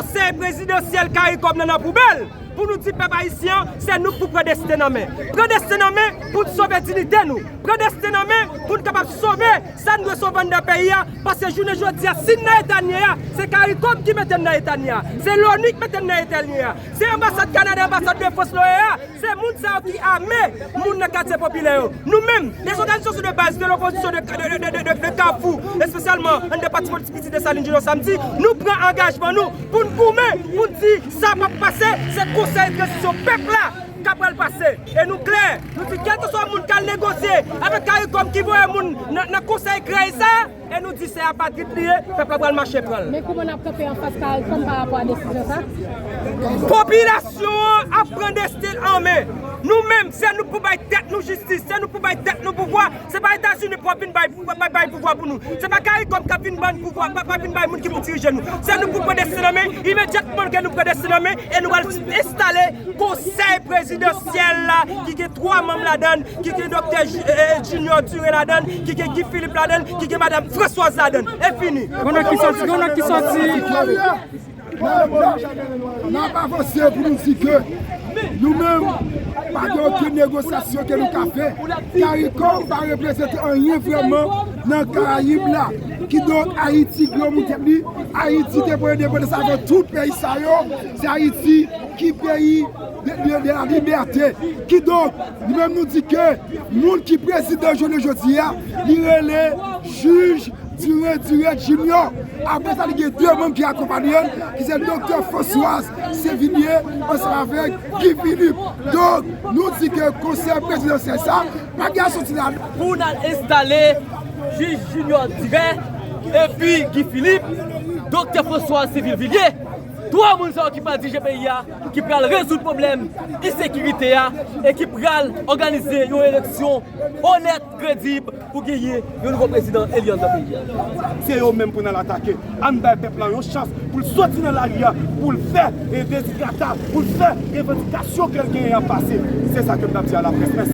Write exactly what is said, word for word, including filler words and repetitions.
Konsèy prezidansyèl Karikòm nan nan poubèl pou nou di pèp ayisyen an, se nou k pou pran desten nan men. Pran desten nan men pou n sove diyite nou. Pran desten nan men pou n kapab sove sa n dwe sove anndan peyi a. Paske jounen jodi a, si n nan eta n ye a, se Karikòm ki mete n nan eta n ye a. Se loni k mete n nan eta n ye a. Se anbasad Kanada, anbasad de Frans, l'OEA. Se moun sa yo ki ame moun nan katye popilè yo. Nou menm, les organisations de base de l'opposition de, de, de, de, de, de Kafou, espesyalman anndan pati politik Piti Desalin Junior Samedi, nou pran angajman nou pou n goumen, pou n di sa p ap pase, se konsèy tranzisyon pèp la k ap pral pase. E nou klè, nou di kèlkeswa moun k al negosye avèk Karikòm ki voye moun nan, nan konsèy krèy sa, e nou di se apatrid li ye, pèp la pral mache pran l. Men kòman n ap kanpe anfas Karikòm pa rapò a desizyon sa? Popilasyon an ap pran desten l an men. Nou menm, se nou k pou bay tèt nou jistis, se nou k pou bay tèt nou pouvwa. Se pa Etazini pou ap vin bay, bay, bay pouvwa pou nou. Se pa Karikòm k ap vin ban n pouvwa, k ap vin bay moun ki pou dirije nou. Se nou k pou pran desten nan men, imedyatman ke nou pran desten nan men, e nou pral enstale konsèy prezidansyèl la, ki gen twa manm ladan l, ki gen Doktè J-, eh, Junior Duré ladan l, ki gen Guy Philippe ladan l, ki gen Madam Françoise ladan l. E fini. Gon nòt ki sòti, gon nòt ki sòti. N ap avanse pou nou di ke nou menm, pa gen okenn negosyasyon ke nou ka fè. Karikòm pa reprezante anyen vrèman nan Karayib la. Kidonk, Ayiti gran moun tèt li. Ayiti te pran endepandans avan tout peyi sa yo. Se Ayiti ki peyi de, de, de la libète. Kidonk, nou menm nou di ke moun ki prezidan jounen jodi a, li rele jij Duré, Duré Junior. Apre sa, li gen de manm ki akonpaye l, ki se Doktè Françoise Sévillier ansanm avèk Guy Philippe. Donk, nou di ke konsèy prezidansyèl sa pa gen a soti la. Pou n al enstale jij Junior Duré epi Guy Philippe, Doktè Françoise Sévillier, twa moun sa yo ki pral dirije peyi a, ki pral rezoud pwoblèm ensekirite a e ki pral òganize yon eleksyon onèt, kredib, pou genyen yon nouvo prezidan eli anndan peyi a. Se yo menm pou n al atake. Ann bay pèp la yon chans pou l soti nan lari a, pou l fè, e, dezidrata, pou l fè revandikasyon ke l genyen an pase. Se sa ke m t ap di a laprès. Mèsi.